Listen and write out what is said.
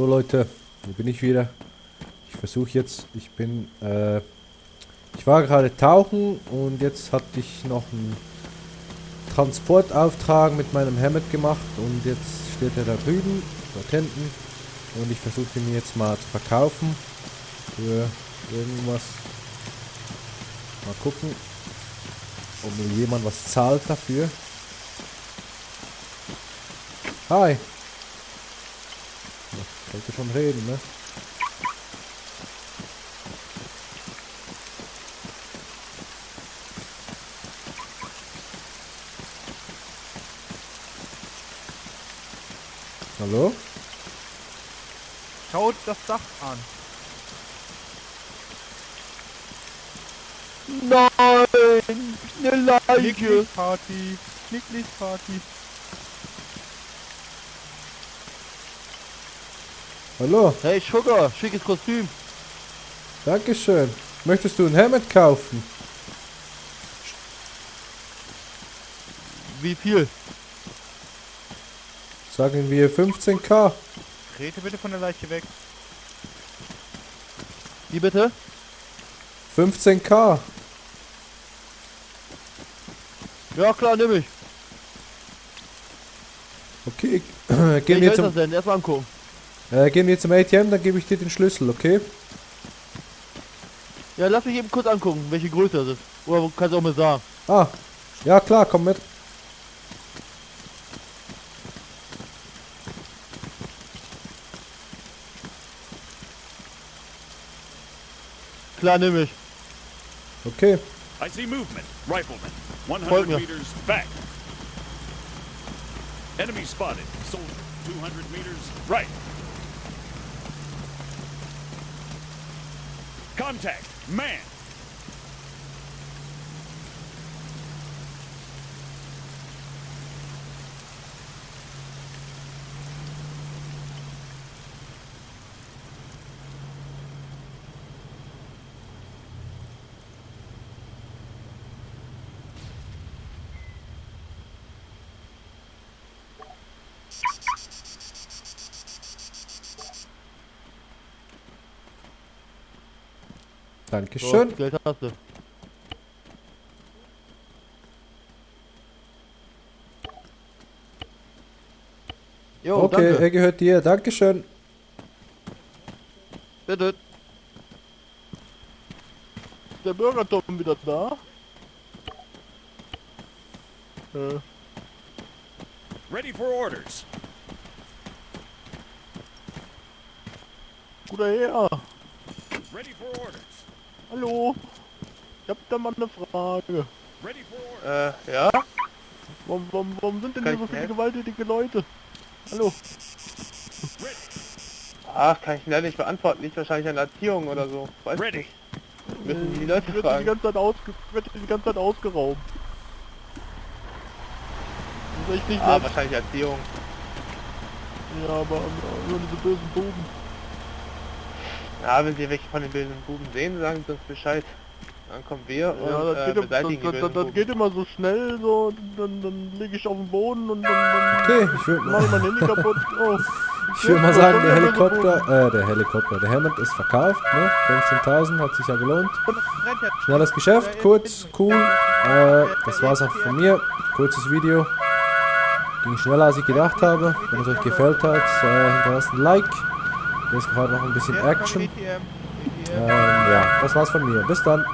So Leute, hier bin ich wieder. Ich versuche jetzt, ich war gerade tauchen und jetzt hatte ich noch einen Transportauftrag mit meinem Hammett gemacht und jetzt steht er da drüben, dort hinten, und ich versuche ihn mir jetzt mal zu verkaufen für irgendwas. Mal gucken, ob mir jemand was zahlt dafür. Hi! Ich wollte schon reden, ne? Hallo? Schaut das Dach an. Nein! Eine Leiche! Knicklichparty. Knicklichparty. Hallo? Hey Sugar, schickes Kostüm. Dankeschön. Möchtest du ein Hammett kaufen? Wie viel? Sagen wir 15.000. Trete bitte von der Leiche weg. Wie bitte? 15.000. Ja klar, nimm ich. Okay, Wie gehen wir ist das zum denn? Erstmal angucken. gehen wir zum ATM, dann gebe ich dir den Schlüssel, okay? Ja, lass mich eben kurz angucken, welche Größe das ist. Oder kannst du auch mal sagen. Ah, ja klar, komm mit. Klar, nimm ich. Okay. I see movement. Rifleman. Folgt 100 mir. meters back. Enemy spotted. Soldier. 200 meters right. Contact. Man. So, Dankeschön. Geld hast du. Jo, Okay, danke. er gehört dir. Dankeschön. Bitte. Ist der Bürgerturm wieder da? Ready for orders. Guter Herr. Ready for orders. Hallo. Ich hab da mal eine Frage. Ready for orders. Ja? Warum sind denn Kann hier so ich viele helfen? gewalttätige Leute? Hallo. Ach, kann ich leider nicht beantworten. Liegt wahrscheinlich an der Erziehung oder so. Weiß Ready. nicht. Müssen die Leute Ich werde fragen. die ganze Zeit ausgeraubt. Das ist echt nicht Ah, nett. wahrscheinlich Erziehung. Ja, aber nur diese bösen Buben. Ja, wenn sie welche von den bösen Buben sehen, sagen sie uns Bescheid. Dann kommen wir und Ja, beseitigen die bösen das Buben. geht immer so schnell, so, dann liege ich auf dem Boden und dann Okay, ich würde mach ich mein Handy kaputt. Oh. mal sagen, der Hammett ist verkauft, ne? 15.000 hat sich ja gelohnt. Schnelles Geschäft, kurz, cool. Das war's auch von mir. Kurzes Video. Ging schneller als ich gedacht habe. Wenn es euch gefällt hat, hinterlasst ein Like. Hier ist gerade noch ein bisschen Action. Ja, das war's von mir. Bis dann.